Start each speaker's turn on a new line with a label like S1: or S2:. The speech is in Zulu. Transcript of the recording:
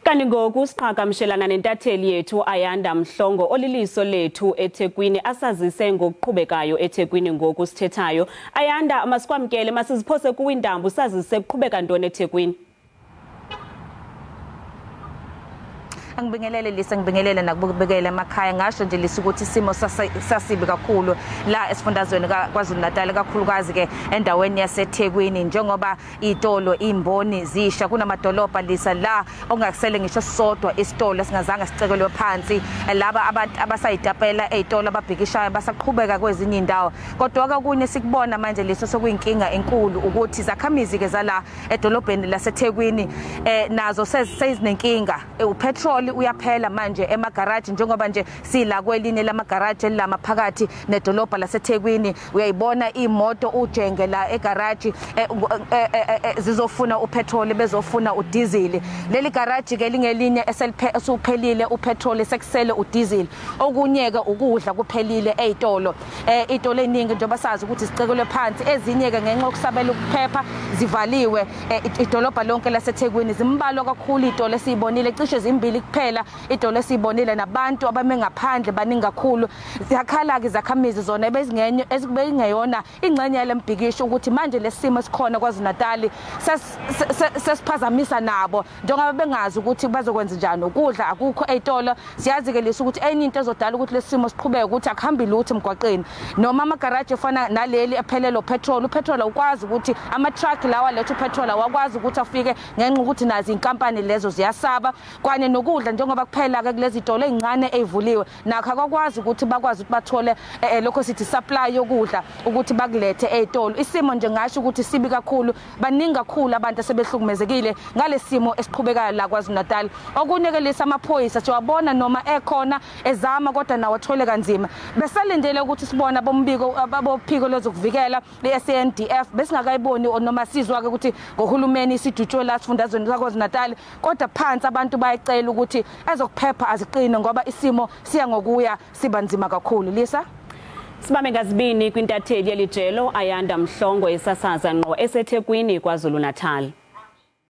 S1: Kanti ngoku siqhagamshelana nentatheli yethu Ayanda Mhlongo oliliso lethu eThekwini asazise ngokuqhubekayo eThekwini ngoku sithethayo. Ayanda, masikwamkele, masiziphose kuwintambo sazise kuqhubeka ntoni eThekwini.
S2: Angibingelele Lisa, ngibingelele nakubukela emakhaya. Ngasho nje Lisa ukuthi isimo sasibi kakhulu la esifundazweni KwaZulu Natal, kakhulukazi ke endaweni yaseThekwini, njengoba itolo imboni zisha kunamadolobha Lisa la okungakusele ngisho sodwa isitolo esingazange sicekelwe phansi. Laba abantu abasayitapela ezitolo ababhikishayo basaqhubeka kwezinye indawo, kodwa kokunye sikubona manje Lisa sokuyinkinga enkulu ukuthi zakhamizi ke zala edolobheni laseThekwini nazo sezinenkinga. Upetrol uyaphela manje emagaraji, njengoba nje sila kwelinye lamagaraji elama phakathi nedolobha laseThekwini, uyayibona imoto ujenge la egaraji zizofuna upetrol, bezofuna udizili. Leli garaji ke lingelinye esuphelile upetrol, sekusele udizili. Okunye ke ukudla kuphelile ezitolo, itolo eningi njengoba sazi ukuthi sicekelwe phansi, ezinye ke ngenxa yokusabela ukuphepha zivaliwe. Idolobha lonke laseThekwini zimbalwa kakhulu itolo esiyibonile, cishe zimbili kuphela idolo esibonile, nabantu abame ngaphandle baningi kakhulu. Ziyakhala ke izakhamizi zona ebezingeyona ingxenye yalembhikisho ukuthi manje lesimo esikhona KwaZulu Natal sesiphazamisa nabo, njengoba bengazi ukuthi bazokwenza njani, ukudla akukho ezitolo. Siyazi ke lesi ukuthi enye into ezodala ukuthi lesimo siqhubeke ukuthi akuhambi lutho emgwaqeni, noma amagaraji efana naleli ephelelo petrol, upetrol awukwazi ukuthi ama-truck lawa lethu upetrol awakwazi ukuthi afike ngenxa ukuthi nazi inkampani lezo ziyasaba. Kanye nokudla njengoba kuphela ke kulezi zitolo ezincane ezivuliwe, nakho akwazi ukuthi bakwazi ukuthi bathole lokho sithi supply yokudla ukuthi bakulethe ezitolo. Isimo nje ngasho ukuthi sibi kakhulu, baningi kakhulu abantu asebehlukumezekile ngalesimo esiqhubekayo la KwaZulu Natal. Okunye ke lesa amaphoyisa siwabona noma ekhona ezama, kodwa nawo athole kanzima. Besalindele ukuthi sibone abombiko abophiko lezokuvikela le-SANDF, besingakayiboni noma sizwa ke ukuthi ngohulumeni sidutshwe la sifundazweni saKwaZulu Natal, kodwa phansi abantu bayacela ukuthi ezokuphepha aziqine ngoba isimo siya ngokuya siba nzima kakhulu. Lisa,
S1: sibambe ngazibini kwintatheli yelijelo Ayanda Mhlongo esasaza ngqo eseThekwini KwaZulu Natal.